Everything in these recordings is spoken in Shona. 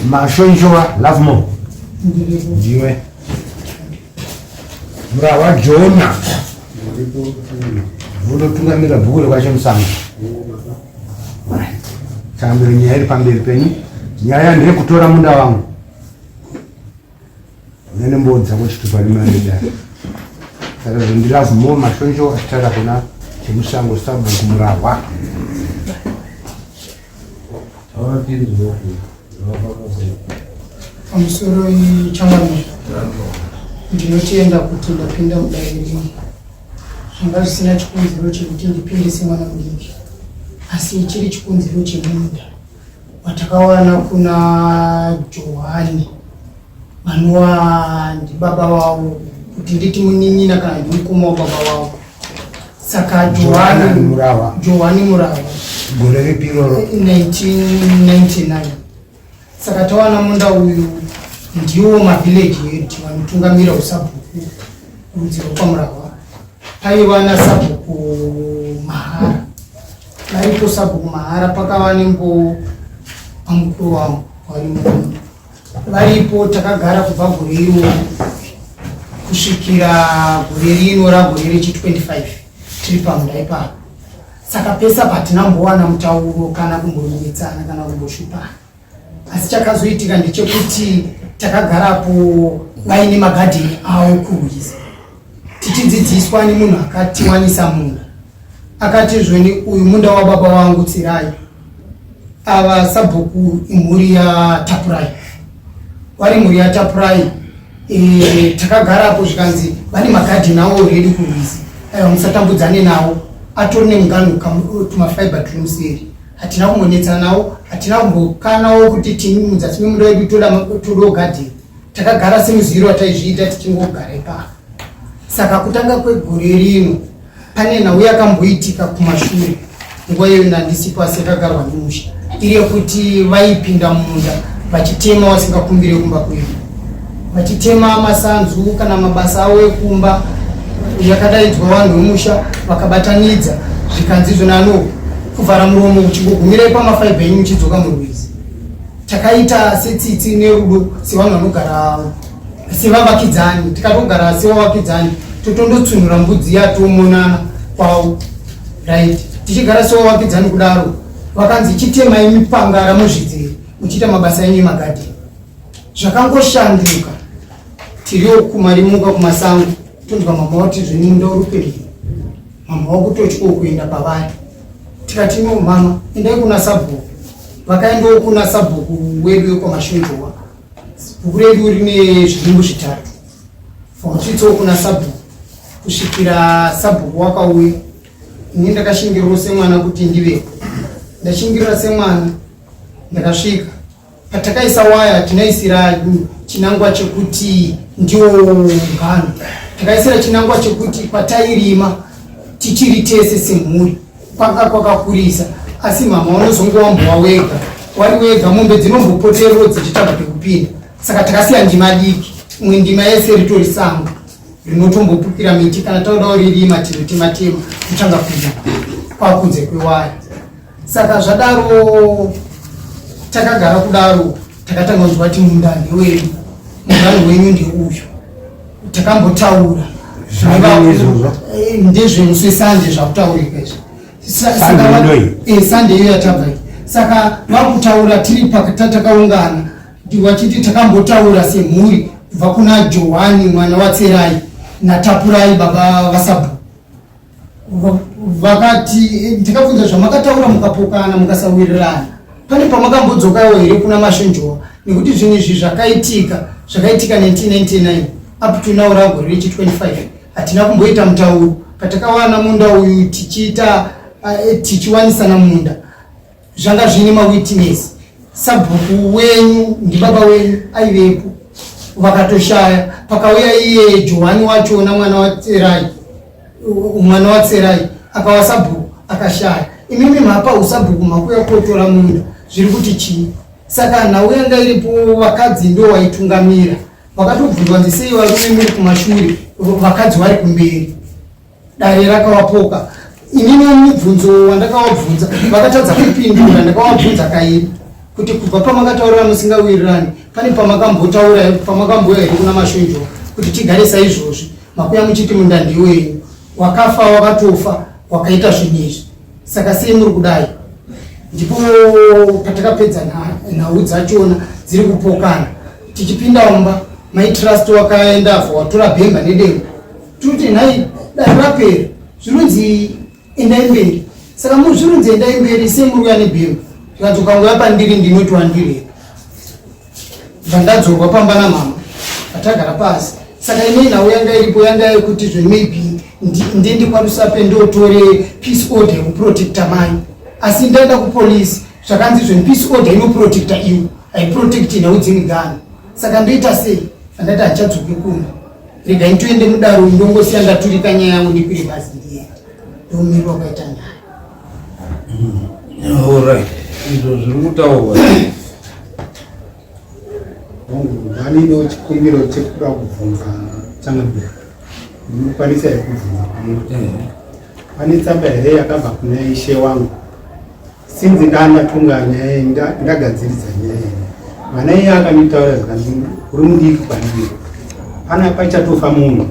Mashonjowa Lovemore. Ndiwe. Murahwa Jona. Munotungamira bhuku rekwaChemusango. Chambiro nyaya iri pamberi penyu. Nyaya ndeyekutora munda wangu. Nene mbodza kuchitupa nemari dare. Saka zvondilove more mashonjo achitaura kuna Chemusango sabhuku Murahwa. Pamusoro changamire, ndinotenda kuti ndapinda mudare rino. Zvanga zvisina chikonzero chekuti ndipinde semwana mudiki, asi chiri chikonzero chemunda watakawana kuna Johani vanova ndibaba vavo kuti nditi munin'ina kana ndimukoma wababa vavo saka Johani Murawa Johani Murawa gore ripi iroro 1999 saka tawana munda uyu ndiwo mavillage head vanotungamira usabhuku rudzi rwekwamurawa paiva nasabhuku mahara varipo sabhuku mahara pakava nembo pamukuru wangu wari mukuru varipo takagara kubva gore iroro kusvikira gore rino ragore rechi 25 tiri pamunda ipapo saka pese apa hatina kumbowana mutauro kana kumbonetsana kana kumboshupana asi chakazoitika ndechekuti takagarapo vaine magadheni avo kurwizi tichidzidziswa nemunhu akatiwanisa munda akati zvoni uyu munda wababa wangu tsirai ava sabhuku imhuri yatapurai vari mhuri yatapurai e, takagarapo zvikanzi vane magadheni avo redi kurwizi aiwa musatambudzane nawo atori nemugano tumafiber turi museri hatina kumbonetsana nawo hatina kumbokanawo kuti timudzasi memunda wedu toda gadheni takagara semuziviro wataizviita tichingogara ipapo saka kutanga kwegore rino pane nhau yakamboitika kumashure nguva iyoyo ndandisipo asi yakagarwa nemusha iri yekuti vaipinda mumunda vachitema vasingakumbire kumba kwedu vachitema masanzu kana mabasa avo ekumba yakadaidzwa vanhu vemusha vakabatanidza zvikanzi izvo nano kuvhara muromo uchingogumirai pamafaibha enyu muchidzoka murwizi takaita setsitsi nerudo sevanhu vanogara sevavakidzani tikatogara sevavakidzani totondotsunhura mbudzi yatomonana kwavo right tichigara sevavakidzani kudaro vakanzi chitemai mipangara muzvidziri muchiita mabasa enyu emagadheni zvakangoshanduka tiriwo kumarimuka kumasango tonzwa mama wati zvenyu munda uri pemhino mama wakutotyawo kuenda pavari tikati no mama endai kuna sabhuku vakaendawo kuna sabhuku wedu wekwamashinjowa bhuku redu rine zvidimbu zvitatu vakasvitsawo kuna sabhuku kusvikira sabhuku wakauya ini ndakashingiriro semwana kuti ndivepo ndashingirira semwana ndakasvika patakaisa waya tinaisira chinangwa chekuti ndiwo ngano takaisira chinangwa chekuti kwatairima tichiri tese semhuri kwanga kwakakurisa asi mama unozonge wambowa wega wari wega mombe dzinombopoterero dzichitsvaga pekupinda saka takasiya ndima diki imwe ndima yese ritori sango rinotombopukira miti kana taudawo ririma tinotema tema totanga kuita kwakunze kwewaya saka zvadaro takagara kudaro takatanga kunzwa kuti munda ndewedu mugano wenyu ndeuyu takambotaura eh, ndezvemusi wesande zvakutaurika izvi eh, sande iyo yatabva saka vakutaura tiri pakatakaungana vachiti takambotaura semhuri kubva kuna johani mwana watserai natapurai baba vasabhu vakati ndikabvunza zvamakataura mukapokana mukasawirirana pane pamakambodzokawo here kuna mashonjowa nekuti zvinhu izvi zvakaitika zvakaitika 1999 up to now ragore rechi 25 hatina kumboita mutauro patakawana munda uyu tichiita eh, tichiwanisana munda zvanga zviine mawitness sabhuku wenyu ndibaba wenyu aivepo vakatoshaya pakauya iye johani wachona mwana watserai mwana watserai akawa sabhuku akashaya imimi mapa usabhuku makuya kotora munda zviri kuti chii saka nhau yanga iripo vakadzi ndo waitungamira vakatobvunzwa nzi sei varume muri kumashure vakadzi vari kumberi dare rakawapoka inini mubvunzo wandakawabvunza vakatadza kupindura ndakawabvunza kairi Kuti kubva pamakataurira musingawirirani, pane pamakambotaura pamakambouya here kuna Mashonjowa kuti tigare saizvozvi? Makuya muchiti munda ndewenyu, wakafa wakatofa, wakaita zvinhu izvi, saka sei muri kudai? Ndipo patakapedza nhau dzachona dziri kupokana. Tichipinda mumba, mai Trust wakaenda avho watora bhemba nedemo, tiri nhai dai rapera, zvinonzi endai mberi. Saka muzvirunzi endai mberi sei muri kuya nebhemba? Zvikanzi ukangoya pandiri ndinoti wandireva. Bva ndadzorwa pamba namama, patagara pasi. Saka inei nhau yanga iripo yanga yekuti zve maybe ndiende kwaRusape ndotore peace order yekuprotecta mai, asi ndaenda kupolisi zvakanzi zve peace order inoprotecta iwo, haiprotecti nhau dzemigano. Saka ndoita sei? Andati handichadzoke kuno, regai nitoende mudaro, ndongosiya ndaturika nyaya yangu, ndikwire bhazi ndiende. Ndomirwa kwaita nyaya. Alright, izvo zviri kutaurwa. Ndaninewo chikumbiro chekuda kubvunza changamire, ndinokwanisa here kubvunza pamwe? Pane tsamba here yakabva kuna ishe wangu sinzi ndandatunga nyaya iyi, ndagadziridza nyaya iyi? Mwana iye akanditaura zvikanzi uri mudiki kwandiri, pana pachatofa munhu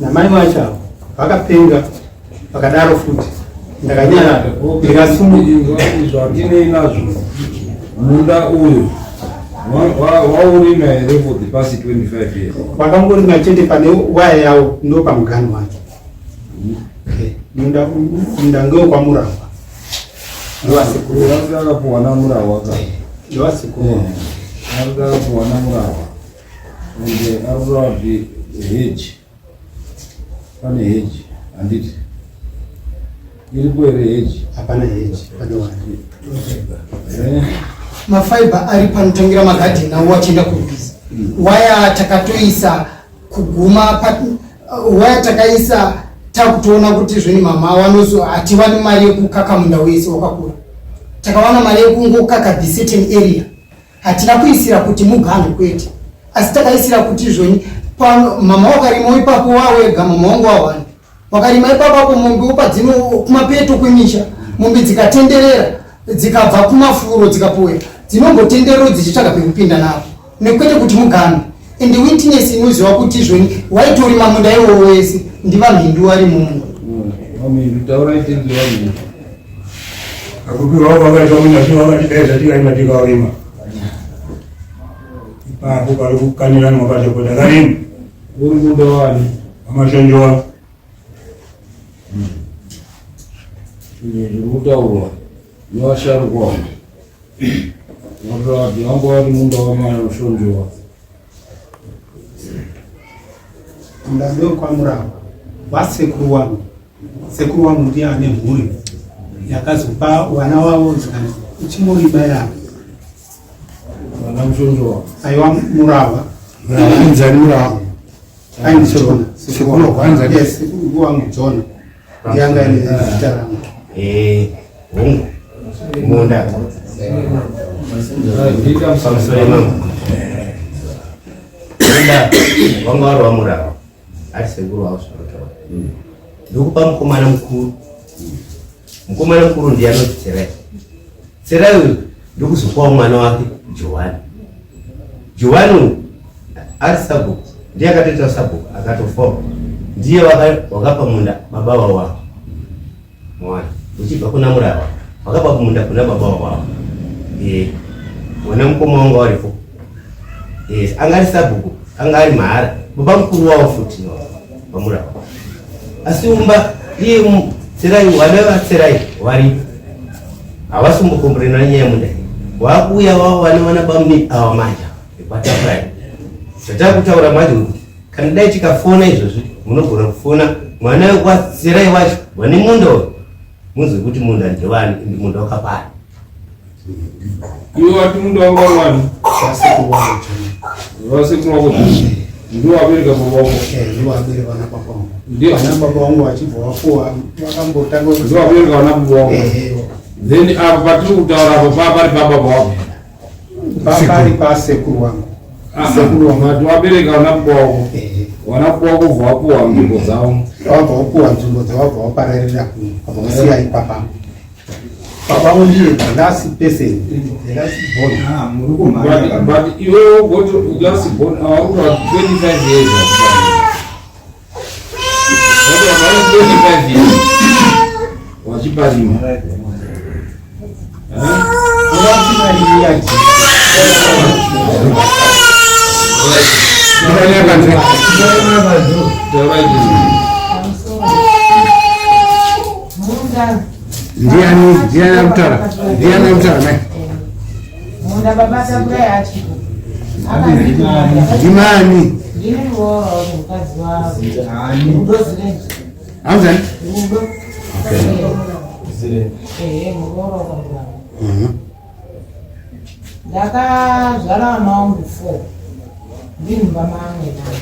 namai wacho avo vakapenga, vakadaro futi. Ndakanyarara ndikasumuka. Izvo hatinei nazvo. Munda uyu waurima here for the past 25 years? Wakangorima chete pane waya yawo, ndo pamuganhu wacho. Munda munda ngewekwamuramba, ndowasekuru. Arikuti akapuhwa namurahwa ka? Ndowasekuru. Arikuti akapuhwa namurahwa, ende arikuti kuti hedge, pane hedge, handiti? Iripo here hedge? Hapana hedge, pane waya. Eh? Mafaibha ari panotangira magadheni awo achienda kurwizi, waya takatoisa kuguma waya takaisa, takutoona kuti zveni mama vanozo hativani mari yekukaka munda wese wakakura. Takawana mari yekungokaka the certain area. Hatina kuisira kuti muganhu, kwete, asi takaisira kuti zvoni mama wakarima ipapo wawega, mama wangu wawani wakarima ipapo apo mombe padzino kumapeto kwemisha, mombe dzikatenderera dzikabva kumafuro dzikapoya dzinombotenderero dzichitsvaga pekupinda napo, nekwete kuti muganhu. And witness inoziva kuti zvoni waitorima munda iwowo wese ndivamhindu vari mumunda. Vamhindu, taurai tinzi vamhindu. Akupiwa vakaitwa munyashi, vakatidaidza tikaima tikaurima ipapo pari kukaniranwa pacho takarima. Uri munda wani? Amashonjowa. Izvo zviri kutaurwa nevasharukwa, vakurati vanga vari munda wamashonjowa. Munda ndewekwamuramba wasekuru wangu. Sekuru wangu ndiye ane mhuri yakazopa vana wavo zikanzi uchingorima yavo. Vana mushonjowa? Aiwa, Murava. Anzani Murava? Ainzi Jona. Sekuru wangu? Yes, sekuru wangu Jona ndiye anga ine zita rangu. Hongu, munda pamusoro imambo, munda wanga wari wamurava ari sekuru wavo zvinotaura, ndokupa mukomana mukuru. Mukomana mukuru ndiye anoti Tserai. Tserai uyu ndokuzopawo mwana wake Johani. Johani uyu ari sabhuku, ndiye akatoita sabhuku akatofawo, ndiye wakapa munda baba wawavo. Mwana uchibva kuna Murava wakapa munda kuna baba wawavo. Mwana mukoma wanga waripo. Yes, anga ari sabhuku, anga ari mahara baba mukuru wavo futi vamurava. Asi umba iye Tserai, vana vaTserai varipo, havasi kumbokomborena nenyaya yemunda iyi. Wakuuya wavo vane vana bamuni ava manja ekwatafurayi. Zvatava kutaura manje kuti kana dai tikafona izvozvi, munogona kufona mwana wekwaTserai wacho vane munda uyu, munzwe kuti munda ndewani, munda wakapani. Iwe wati munda wanga wani? Wasekuru wangu Jona. Vasekuru wako ndiwo wabereka baba wako? Eh, ndiwo abereka vana baba wangu. Vana baba wangu vachibva vafuwa vakambotanga. Ndiwo wabereka vana baba wako? Eh. Then apa patiri kutaura apo paa pari pababa wako? Pari pasekuru wangu. Sekuru wangu ati wabereka vana baba wako. Vana baba wako bva wapuwa nzvimbo dzavo. Wabva wapuwa nzvimbo dzavo, wabva wapararira kuno, wabva wasiya ipapa. Baba vangu ndiye the last person, the last born. Ah, muri kumhanya. But iwewe ugoti last born awakuti 25 years. But wakati 25 years wachiparima. Ndiani ndiani akutaura? Ndiani akutaura mai? Munda baba takura yachipo. Ndimani? Ndini muroora mukadzi wa Rudo Zirenje. Hamzani? Rudo. Ehe, muroora wakamuramba. Ndakazvara vana vangu 4. Ndiri mumba mamwe navo.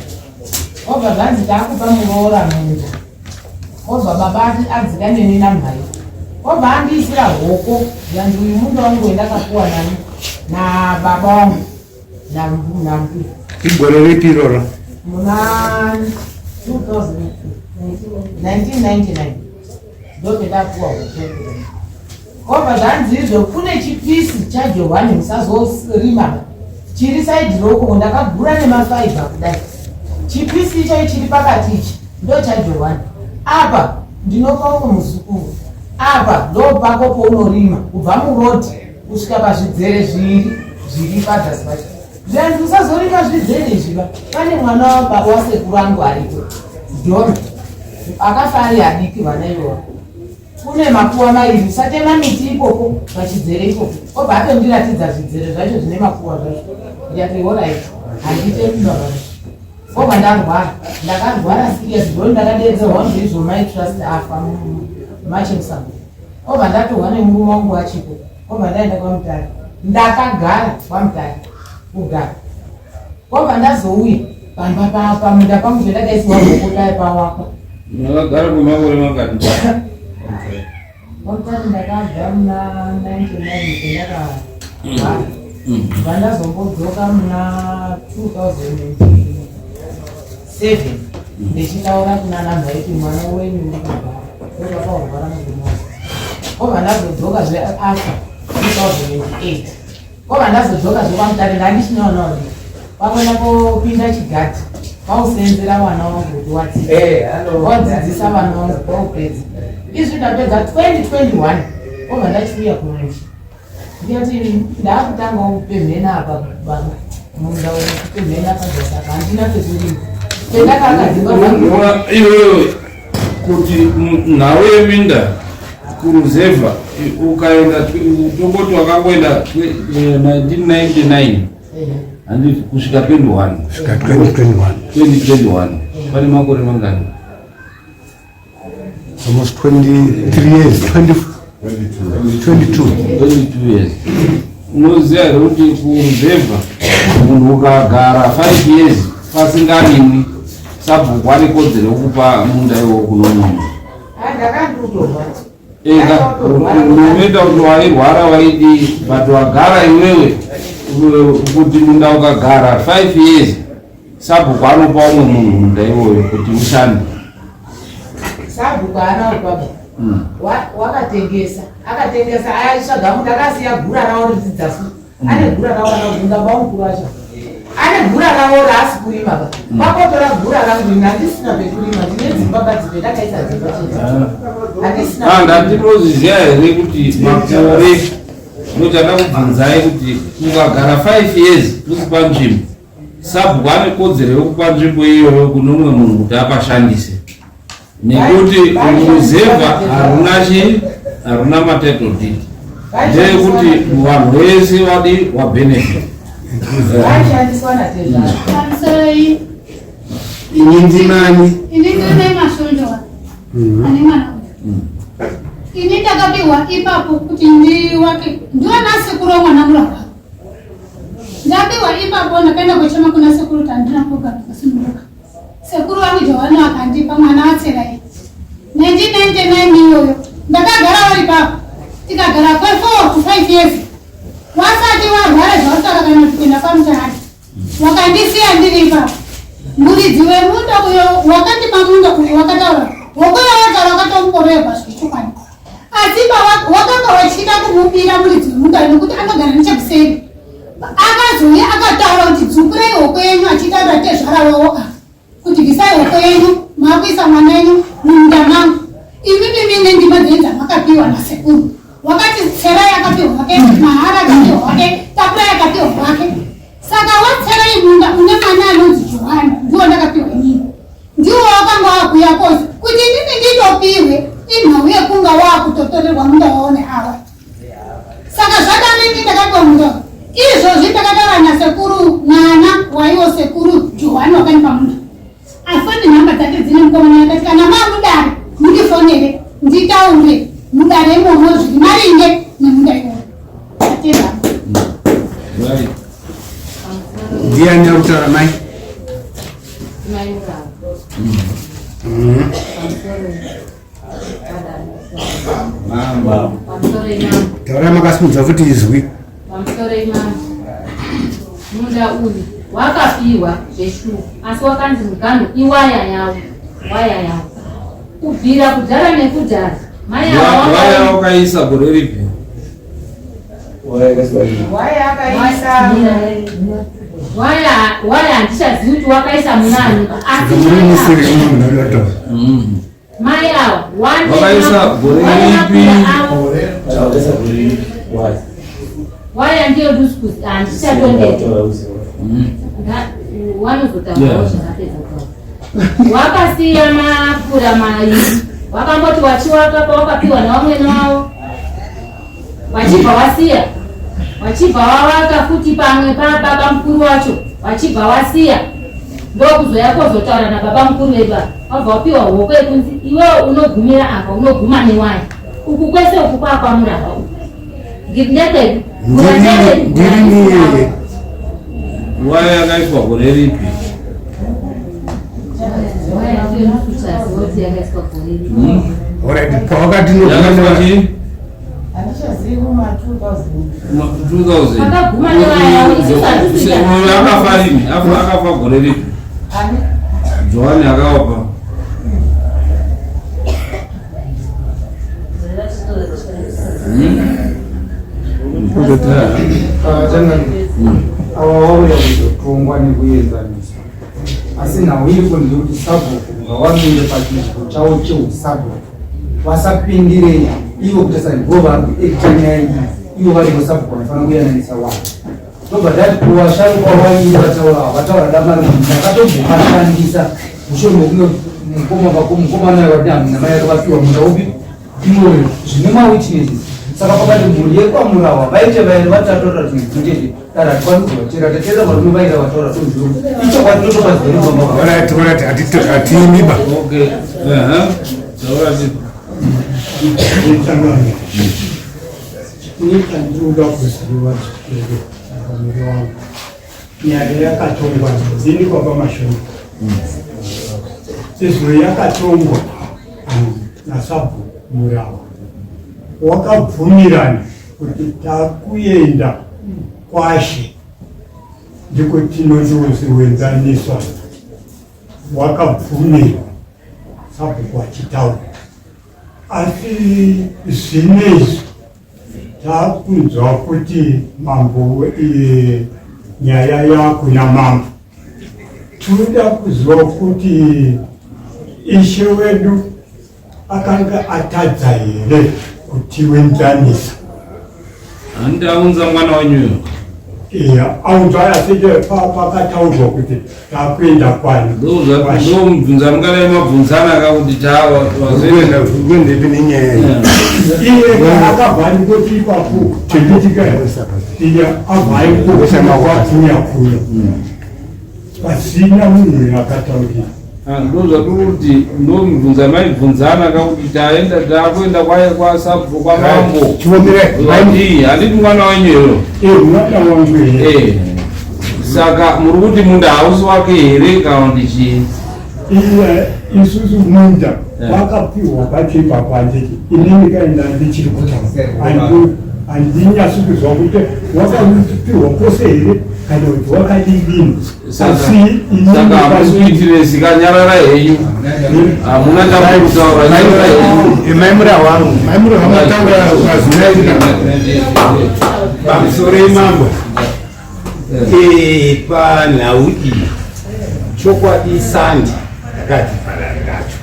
Obva zvanzi takupa muroora munda. Obva baba adzika neni namhai. Obva andiisira hoko zvanzi uyu munda wangu wendakapuwa nani nababa wangu nambuya. Igore ripi iroro? Muna 1999 ndopetapuwa hoko. Obva zvanzi izvo kune chipisi chaJohani musazorima chiri saidhi roko ndakagura nemafaibha kudai. Chipisi ichocho chiri pakati ichi ndo chaJohani. Apa ndinopa umwe muzukuru. Apa ndopako pounorima kubva murodhi kusvika pazvidzere zviri zviri padzasi pacho. Zvanzi usazorima zvidzere izvi ba. Pane mwana wababa wasekuru angu aripo. John akafa ari adiki vana ivavo. Kune makuwa mairi usatema miti ikoko pachidzere ikoko. Obva atondiratidza zvidzere zvacho zvine makuwa zvacho. Ndikati horait handitemi baba. Obva ndarwara. Ndakarwara serious ndo ndakadeedzerwa kunzi izvo mai Trust afa machemusango. Obva ndatorwa nemurume wangu wachipo. Obva ndaenda kwaMutare. Ndakagara kwaMutare kugara. Obva ndazouya pamba pamunda pangu pendakaisiwa hoko paya pawakwa. Makagara kwemakore mangani? Kwamutare ndakabva muna 99 pendakarwara. Bva ndazombodzoka muna 2007 ndichitaura kuna namhaiti mwana wenyu uri kurwara. Ndopakarwara murume wangu. Obva ndazodzoka zve afa 2008. Obva ndazodzoka zve kwaMutare ndandisina vana vadiki. Kwakuenda kopinda chigadhi kwausenzera vana vangu kuti wadzidza. Wadzidzisa vana vangu kwaupedza. Izvi ndapedza 2021 obva ndachiuya kumusha. Ndikati ndakutangawo kupemhena apa baba munda wekupemhena padzasi apa handina pekurima. Pendakaka dzimba dzangu. Unoona iwewe kuti nhau yeminda kuruzevha ukaenda tongoti wakangoenda 1999 handiti kusvika 21 Kusvika 2021. 2021 pane makore mangani? Almost 23 years, 20, 22. 22 years. Unoziva here kuti kuruzevha munhu ukagara 5 years pasingarimwi sabhuku ane kodzero yekupa munda iwowo kuno munhu. Ndakandotorwa. Ega unoita kuti wairwara waidii but wagara iwewe kuti munda ukagara 5 years sabhuku anopa umwe munhu munda iwoyo kuti ushande. Sabhuku haana kupa wakatengesa akatengesa aitsvaga munhu akasiya gura ravo ridzidzasu ane gura ravo rakabvunza bamukuru wacho ane gura ravo raasi kurima ba kwakotora gura rangu ini handisina pekurima ndine dzimba badzi ndakaisa dzimba chete handisina. Ndatinoziziva here kuti makore ndochada kubvunzai kuti ukagara 5 years usi panzvimbo sabhuku ane kodzero yekupa nzvimbo iyoyo kune umwe munhu kuti apashandise nekuti ruzevha haruna chi haruna matitle deed ndeyekuti vanhu vese vadi wabenefit. Vaishandiswa natezvara. Pamusoro Ini ndimani? ini ndine mashonjora ane mwana uyu. Ini ndakapiwa ipapo kuti ndiwake ndiwana sekuru wamwana murapa. Ndapiwa ipapo ndakaenda kuchema kuna sekuru kuti handina kugara ndikasununguka. Sekuru vangu Johani akandipa mwana waTserai. 1999 iyoyo ndakagara vari ipapo tikagara kwe 4 to 5 years wasati warwara zvawasaka kana kuti kuenda kwaMutare wakandisiya ndiri ipapo. Muridzi wemunda uyo wakandipa munda uyu wakataura wokuyo wagara wakatomukorerwa zvechokwadi. Asi wakanga wachida kumubira muridzi wemunda nekuti anogara nechekuseri. Akazouya akataura kuti dzukurai hoko yenyu achitaura tezvara wavo ava kuti bvisai hoko yenyu makuisa mwana wenyu mumunda mangu. Imimi mine ndima dzenyu dzamakapiwa nasekuru. Wakati Tserai akapiwa wake, Mahara akapiwa wake, Takurai akapiwa wake. Saka watserai munda une mwana anonzi Johani ndiwo ndakapiwa inini. Ndiwo wakanga wakuya kose kuti inini nditopiwe inhau yekunga wakutotorerwa munda waone awa. Saka zvadani ndakapiwa munda izvozvi ndakataura nasekuru mwana waiwo sekuru Johani wakanipa munda. Afoni nhamba dzake dzine mukomana akati kana mamudare mundifonere nditaure mudare imomo zviri maringe nemunda iwoyo. Atenda. Right. Ndiani ari kutaura mai? Mambo. Taura makasimudza futi izwi. Pamusoro imambo. Munda uyu wakapiwa zveshuwa asi wakanzi muganhu iwaya yawo waya yawo kubvira kudhara nekudhara mai ava Waya wakaisa gore ripi? Waya akaisa waya waya handichazivi kuti wakaisa munani asi Muri mai musiri ava- imwe munhu ari kutaura. Mai ava Wakaisa gore ripi? Waya ndiyo luskusi handichatondeti wanozotaurawo zvakapedza kutaura. Wakasiya mapura mairi wakamboti wachiwaka pawakapiwa navamwene wavo wachibva wasiya wachibva wawaka futi pamwe pababa mukuru wacho wachibva wasiya ndokuzoya kozotaura nababa mukuru vedu ava wabva wapiwa hoko yekunzi iwewe unogumira apa unoguma newaya uku kwese uku kwakwamurava uku ndekwedu Ndirini iyeye. Waya yakaiswa gore ripi? Alright, pawakati Yakaiswa no chii? Handichazivi kuma 2000. 2000. Pakaguma newaya, isusu hatisi Uyu akafa rini? Akafa gore ripi? Ani? Johani akawapa. Ava vauya kuzotongwa nekuenzaniswa asi nhau iripo ndeyekuti sabhuku ngavamire pachinzvimbo chavo cheusabhuku vasapindire ivo kuti sandivo vari kuekta nyaya iyi ivo varivo sabhuku vanofanira kuyananisa vanhu tobva tati kuvasharukwa vairi vataura vataura damari ndakatombokashandisa mushure mekunge mukoma vako mukomana vati namai vake vapiwa munda upi iwoyo zvine mawitnesses saka pakati mhuri yekwamurawa vaite vairi vatatora zvimwe dara hatikwanisi kuvatera tatera varume vaira vataura tozviona ichokwadi totopaziva Alright, alright, hatiimiba. Okay. Taura chipi? Ini chandinoda kuziva zvikuru pamiri wangu nyaya yakatongwa ini kwapa mashoko sezvo yakatongwa nasabhuku Murawa wakabvumirana kuti takuenda kwashe ndiko tinondoziwenzaniswa wakabvumirwa sabhuku achitaura asi zvinezvi takunzwa kuti mambo nyaya yakuna mambo tinoda kuziva kuti ishe wedu akanga atadza here kutiwenzanisa Handiti aunza mwana wenyu uyo? Iya, aunza asi pakataurwa kuti takuenda kwani. Ndomubvunza mungadai mabvunzana ka kuti tawa Kuenda kuendepi nenyaya iyi? Iye akabva angoti ipapo chenditika iye abva aingokuya kuya pasina munhu akataurira. Ah, ndozvatiri kuti ndomubvunza maibvunzana ka kuti taenda takuenda kwasabhuku kwamambo. Chivomirai. Handiti mwana wenyu here? Eh, mwana wangu here. Eh. Saka muri kuti munda hausi wake here kana kuti chii? Iye isusu munda wakapiwa pacho ipapo handiti inini kaenda ndichiri kutaura handinyatsi kuzwa kuti wakapiwa kwose here. Kana kuti wakadidini. Saka hamusi kuitire zikanyarara henyu, hamuna chamukutaura, nyarara henyu. Mai Murahwa, Mai Murahwa mataura mazina. Pamusoro imambo, panhau iyi chokwadi sandi takati parari racho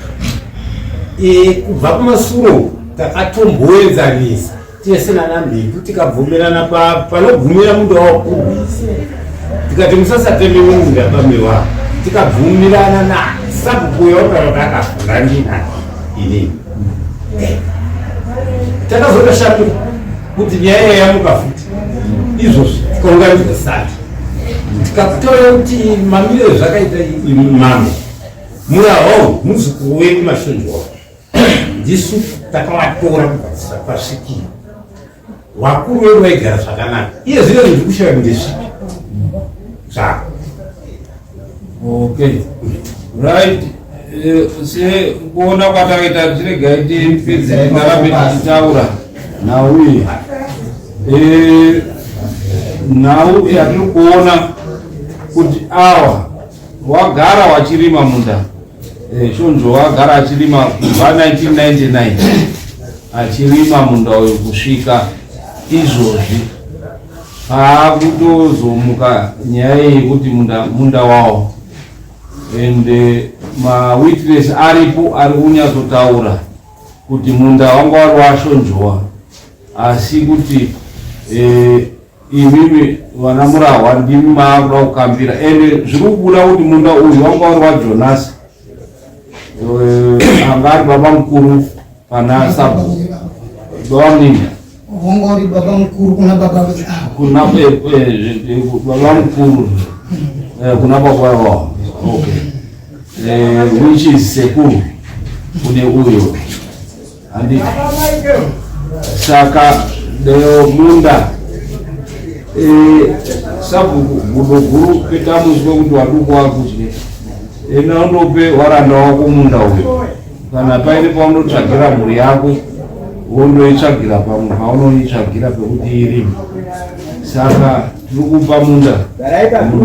kubva kumasuro takatomboenzanisa tese nana mhindu tikabvumirana panogumira munda wakurwisa, tikati musasateme munda pamewa, tikabvumirana nasabhuku yautaura akafunda ndina inini. Takazotoshamira kuti nyaya yamuka futi izvozvi, tikaunganidza sati tikatora kuti mamiriro zvakaita mame Murahwa muzukuru wedu Mashonjwa, ndisu takavatora kubva pasvikiro. Vakuru vedu vaigara zvakanaka, iye zvino ndiri kushaya ndezvipi zvako. Okay, right. Sekuona kwatakaita, tiregai tipedze, tingarambe tichitaura nhau iyi. Nhau yatiri kuona kuti awa wagara wachirima munda, Shonzo wagara achirima kubva 1999, achirima munda uyu kusvika izvozvi. Paakutozomuka nyaya yekuti munda wawo, and mawitness aripo ari kunyatsotaura kuti munda wanga wari waShonjowa, asi kuti imimi vana Murahwa ndimi maakuda kukambira. Ende zviri kubuda kuti munda uyu wanga uri waJonasi, anga ari baba mukuru pana sabhuku, baba munini. Wanga uri baba mukuru kuna baba avo. Kuna baba mukuru kuna baba vavo, okay, which is sekuru kune uyo, handiti? Saka deo munda, sabhuku, gudo guru petamuswe kuti waduku wakudye, enda undope waranda wako munda uyu. Kana paine paunotsvagira mhuri yako, wondoitsvagira pamwe paunoitsvagira pekuti irime. Saka tiri kupa munda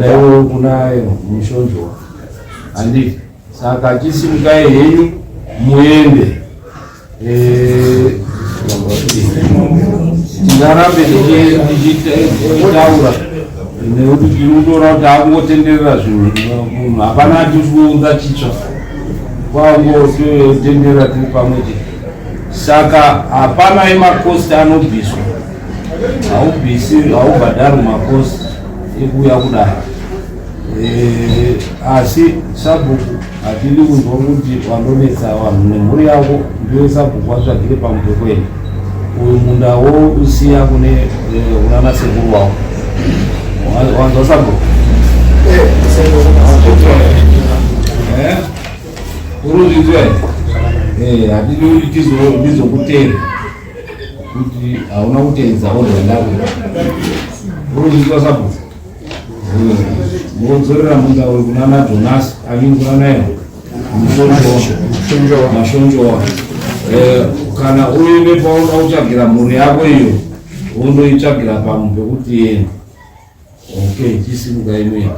iwoyo kuna Mushonzwa, handiti? Saka chisimukai henyu muende. Tingarambe tichitaura nekuti tiri kutoona kuti akungotenderera zvinhu, munhu hapana atiri kuunza chitsva, kwangotenderera tiri pamwe chete. Saka hapana emacost anobviswa, haubvisi, haubhadhari macost ekuuya kudai. Asi sabhuku, hatidi kunzwa kuti wandonetsa vanhu nemhuri yako. Ndiwe sabhuku, watsvagire pamwe pekuenda. Uyu munda wousiya kune unana sekuru wavo. Wanzwa sabhuku? Uruzvinzwa? Hatidi kuti ndizokutera kuti hauna kuteedza order yandako. Uruzvinzwa sabhuku? Munodzorera munda uyu kuna naJonas, I mean kuna nayo Mashonjowa. Kana uine paunoda kutsvagira mhuri yako iyo, wondoitsvagira pamwe pekuti iende. Okay, chisimuka imwe.